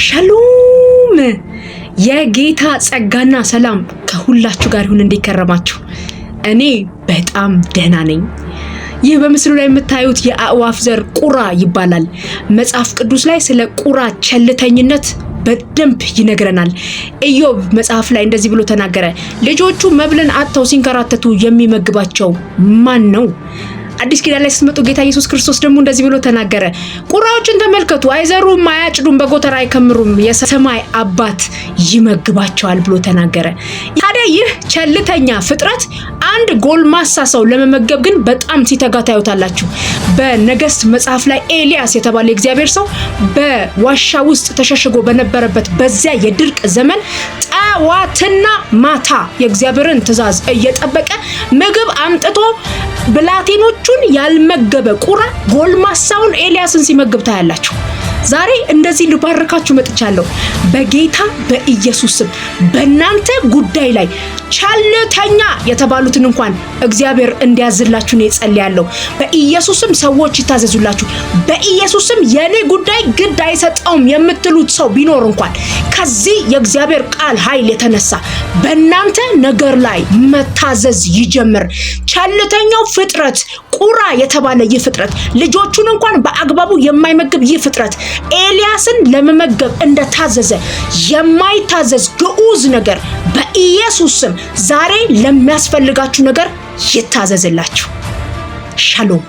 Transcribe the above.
ሻሎም! የጌታ ጸጋና ሰላም ከሁላችሁ ጋር ይሁን። እንዴት ከረማችሁ? እኔ በጣም ደህና ነኝ። ይህ በምስሉ ላይ የምታዩት የአእዋፍ ዘር ቁራ ይባላል። መጽሐፍ ቅዱስ ላይ ስለ ቁራ ቸልተኝነት በደንብ ይነግረናል። ኢዮብ መጽሐፍ ላይ እንደዚህ ብሎ ተናገረ። ልጆቹ መብልን አጥተው ሲንከራተቱ የሚመግባቸው ማን ነው? አዲስ ኪዳን ላይ ስትመጡ ጌታ ኢየሱስ ክርስቶስ ደግሞ እንደዚህ ብሎ ተናገረ። ቁራዎችን ተመልከቱ፣ አይዘሩም፣ አያጭዱም፣ በጎተራ አይከምሩም፣ የሰማይ አባት ይመግባቸዋል ብሎ ተናገረ። ታዲያ ይህ ቸልተኛ ፍጥረት አንድ ጎልማሳ ሰው ለመመገብ ግን በጣም ሲተጋ ታዩታላችሁ። በነገስት መጽሐፍ ላይ ኤልያስ የተባለ የእግዚአብሔር ሰው በዋሻ ውስጥ ተሸሽጎ በነበረበት በዚያ የድርቅ ዘመን ጠዋትና ማታ የእግዚአብሔርን ትእዛዝ እየጠበቀ ምግብ አምጥቶ ብላቴኖቹን ያልመገበ ቁራ ጎልማሳውን ኤልያስን ሲመግብ ታያላችሁ። ዛሬ እንደዚህ ልባርካችሁ መጥቻለሁ። በጌታ በኢየሱስ ስም በእናንተ ጉዳይ ላይ ቸልተኛ የተባሉትን እንኳን እግዚአብሔር እንዲያዝላችሁ ነው እጸልያለሁ። በኢየሱስም ሰዎች ይታዘዙላችሁ። በኢየሱስም የኔ ጉዳይ ግድ አይሰጠውም የምትሉት ሰው ቢኖር እንኳን ከዚህ የእግዚአብሔር ቃል ኃይል የተነሳ በእናንተ ነገር ላይ መታዘዝ ይጀምር። ቸልተኛው ፍጥረት ቁራ የተባለ ይህ ፍጥረት፣ ልጆቹን እንኳን በአግባቡ የማይመግብ ይህ ፍጥረት ኤልያስን ለመመገብ እንደታዘዘ የማይታዘዝ ግዑዝ ነገር በኢየሱስ ስም ዛሬ ለሚያስፈልጋችሁ ነገር ይታዘዝላችሁ። ሻሎም።